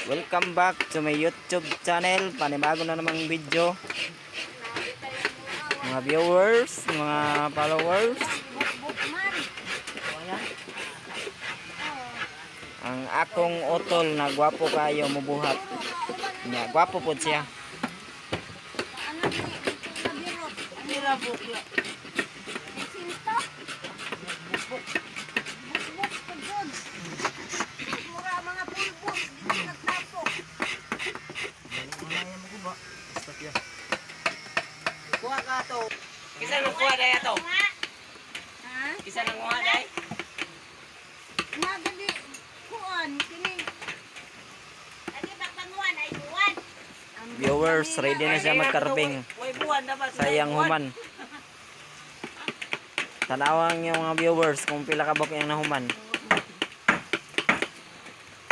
Welcome back to my YouTube channel. Panibago na namang video. Mga viewers, mga followers. Ang akong utol na gwapo kayo mubuhat. Nya, gwapo pod siya. Ano ni nabirot? Tira bukla. Sinta? Bukbuk pa jud. Mura mga pulbos, di nagtapok. Kuha ka to. Kisa nang kuha day ato. Ha? Kisa nang kuha day. Nga gali kuan kini. Agi bakbanguan ay buwan. Viewers, ready na siya magkarbing. Way buwan dapat. Sayang human. Tanawang yung mga viewers kung pila ka buk yung nahuman.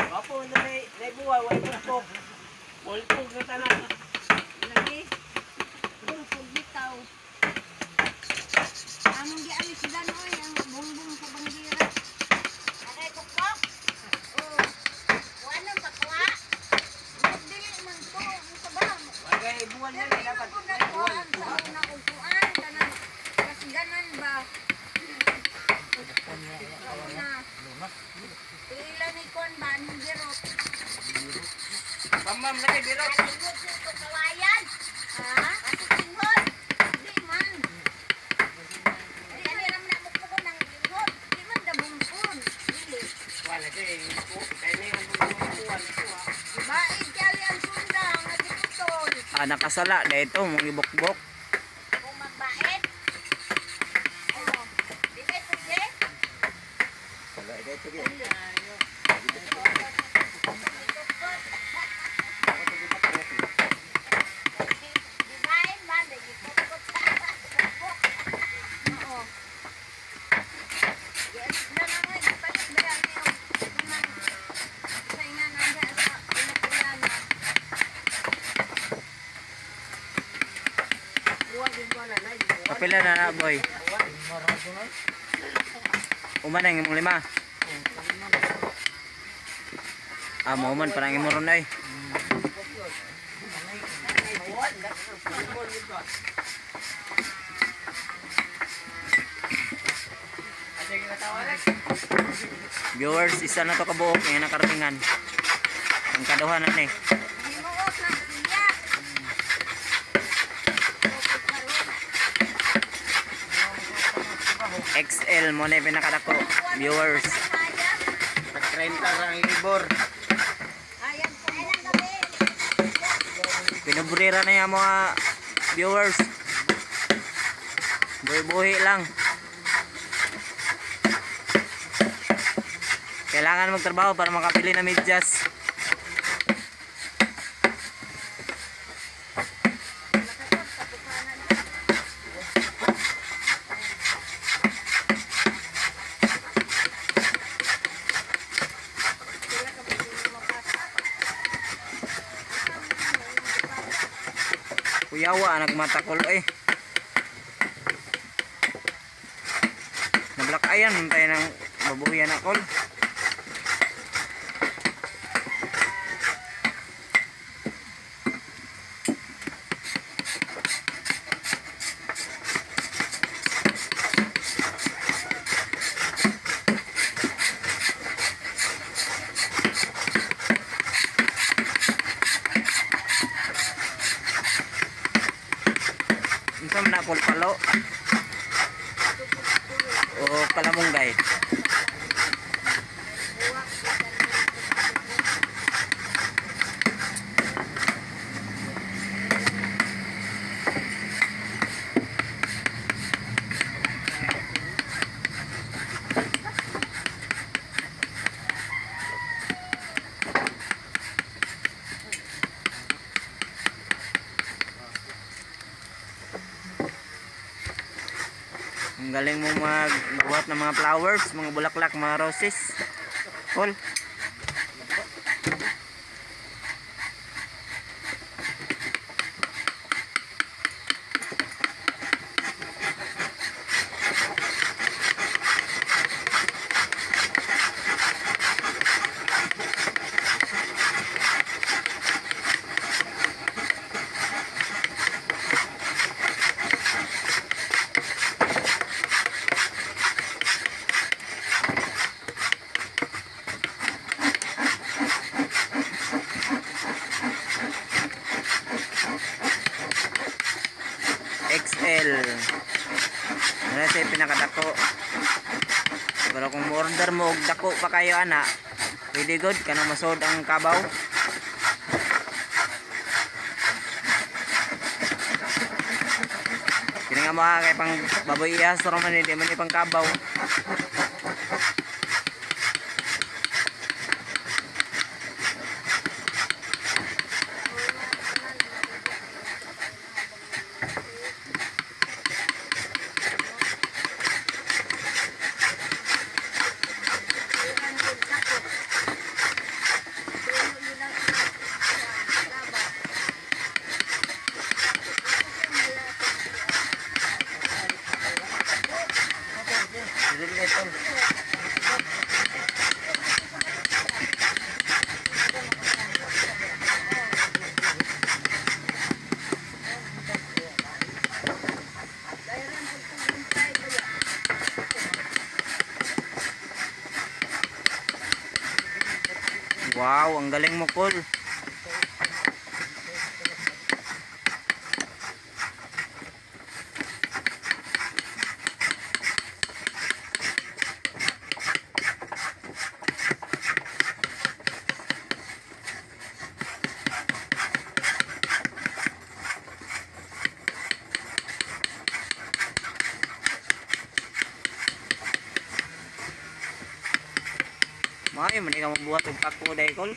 Wapo na may buwan way bukbuk. Pulpog na tanan. Lagi. Pulpog bitaw. Among giali sila noy ang bongbong sa bandera. Agay bukbok. Oo. Kuan ang pakuha. Dili man to, ang sabang. Bagay buwan na Pero ni dapat. ko nagkuhan sa una kong kuan, kanang kasganan ba? Sa una. Pila ni kuan ba, anong birot? Pamam na kay birot. Katinghod sa ito kawayan. Ha? Katinghod? Di man. Di man naman na mukpukon ng tinghod. Di man dabungkon. Dili. Wala kay kay ni ang buwan kuha. Baid kali ang sunda, nga giputol. Ah, nakasala na ito, mong ibukbok. Kung magbait. Oh. Di ba pwede? Dibain ba? Nagipukpok sa pukpok. Oo. Yes, na naman. Ipalit ba yan yung kanang sa inga na sa ulan na. Buwan din ko na nay. Kapila na na, boy. Uman ang imong lima. Ah, mauman parang imong ron ay. Buwan buwan dito. Ate katawa na. Viewers, isa na to kabuok yung nakaratingan. Ang kaduha na ni. Himuot na siya. XL mo na yung pinakadako. Viewers, Kaya. Tag 30 ra ang libor. Ayan po. Ayan gabi. pinubrira na yung mga viewers. Buhi-buhi lang. Kailangan magtrabaho para makabili ng medyas. Kuyawa, nagmatakol eh. Nablak ayan, tayo ng babuyan akol. Unsa man akol palo? O kalamunggay. Ang galing mo magbuhat ng mga flowers, mga bulaklak, mga roses. Cool. Dako pa kayo ana. Pwede good kanang masod ang kabaw. Kini nga mga kay pang baboy iyas ra man di man ni pang kabaw. Wow, ang galing mo, Kol. Maayo man ka mabuhat og pako dai, Kol.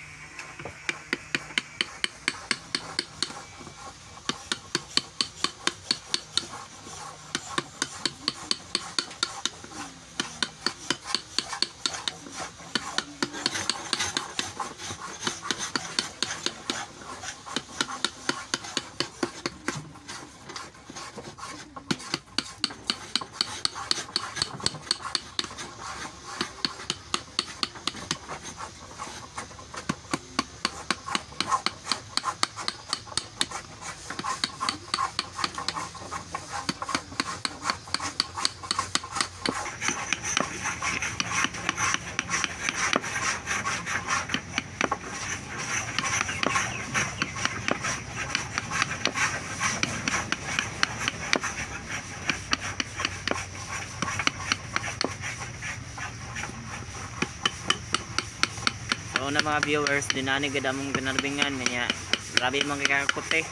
So na mga viewers, dinani gid among ginarbingan kanya. Grabe man kay kakute.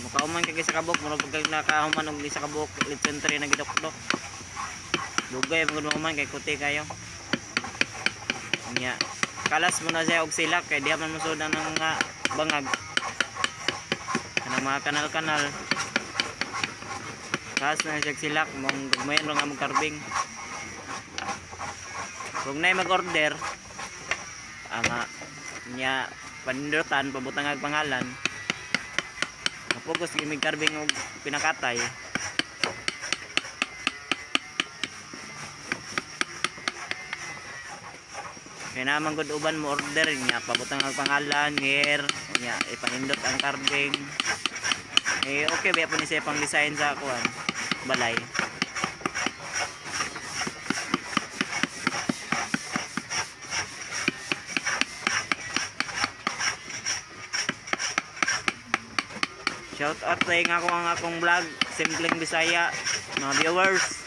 Mukauman kay sa kabuk, murag pag nakahuman og isa kabuk, litson 3 na gidokdok. Dugay man gud man kay kuti kayo. Nya kalas mo na siya og silak kay diha man mosud ang mga bangag. Kanang mga kanal-kanal. Kalas na siya og silak mong gugmayon ra nga mong karbing. Kung nay mag-order, ama nya panindutan pabutang ang pangalan mapugos gimig karbing og pinakatay. Kaya naman gud uban mo order nya pabutang ang pangalan year nya ipanindot ang karbing, eh okay ba po ni siya pang design sa kuan balay. Shout out sa nga ako ang akong vlog, Simpleng Bisaya, mga viewers.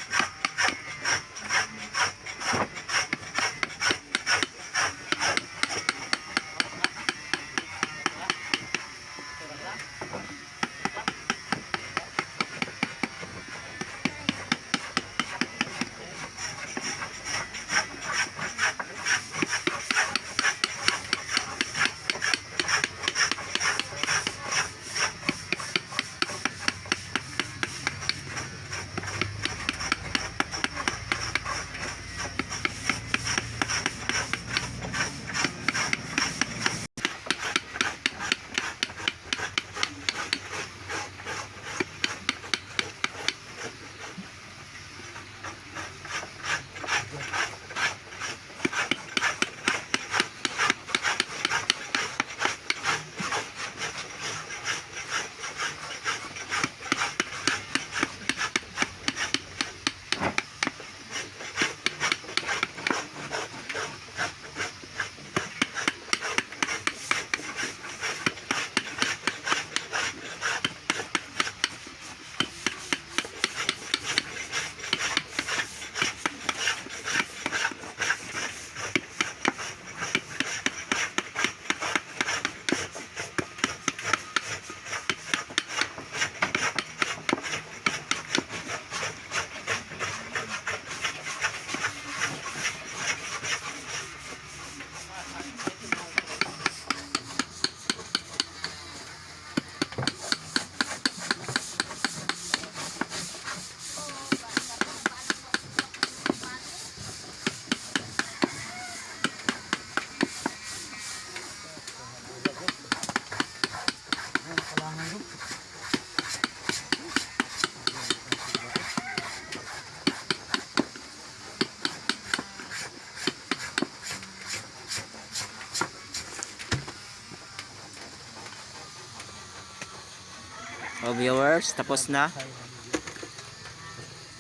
Oh, viewers, tapos na.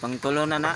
Pangtulo na na.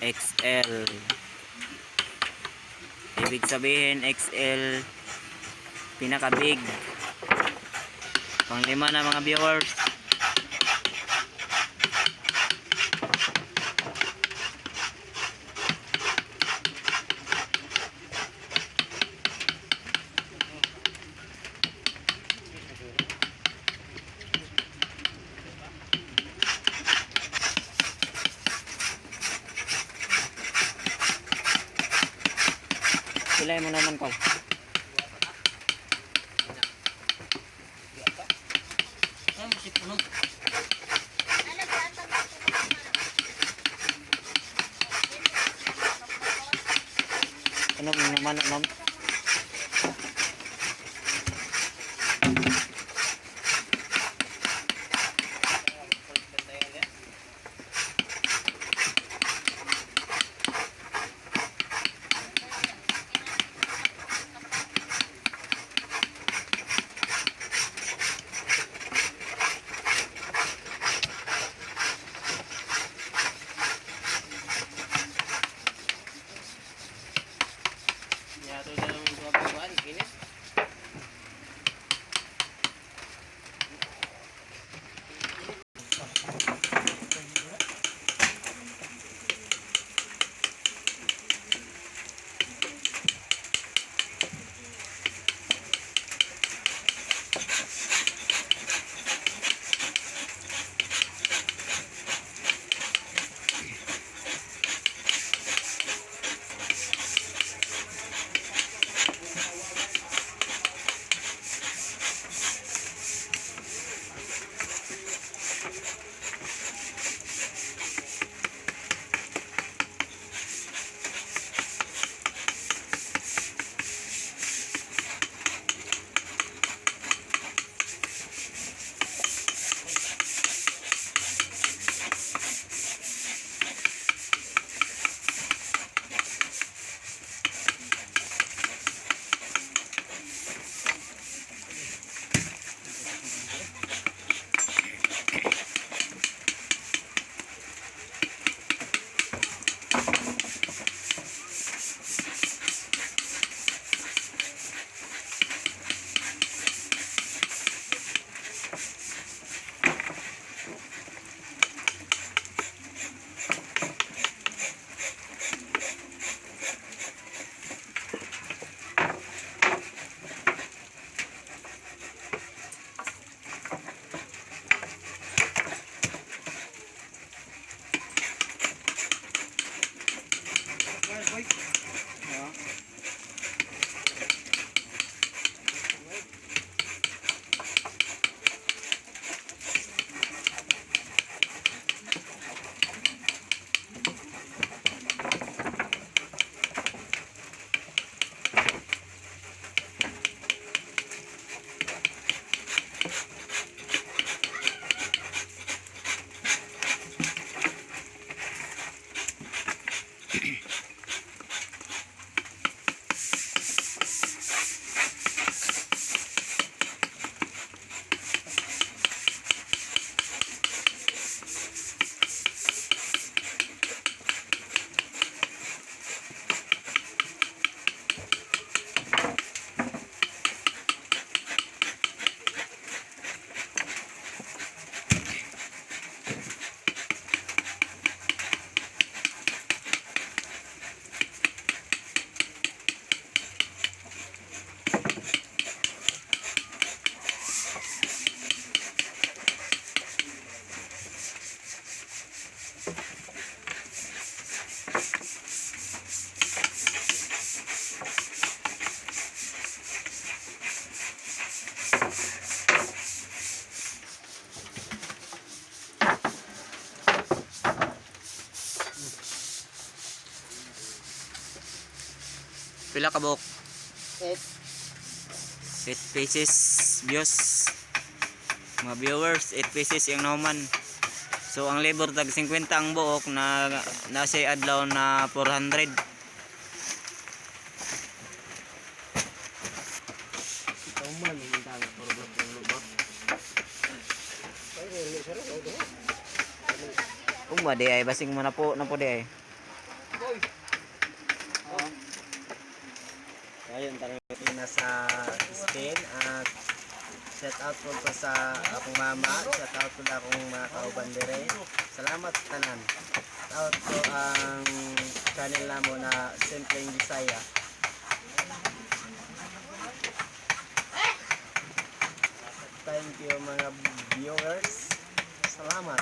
XL. Ibig sabihin XL, pinaka big. Panglima na, mga viewers. Pilay mo naman ko. Ano mo naman, ma'am? Pila ka buok? 8. 8 pieces views. Mga viewers, 8 pieces yung nahuman. So ang labor tag 50 ang buok na nasa adlaw na 400. Ikaw man, ang dami. Puro ba ang luba? Kung ba di ay basing mo na po di ay. Ayun, tanong na sa Spain at shout out po ko sa akong mama, shout out po na akong mga kauban dire. Salamat sa tanan. Shout out ko ang channel namo na Simpleng Bisaya. Thank you, mga viewers. Salamat.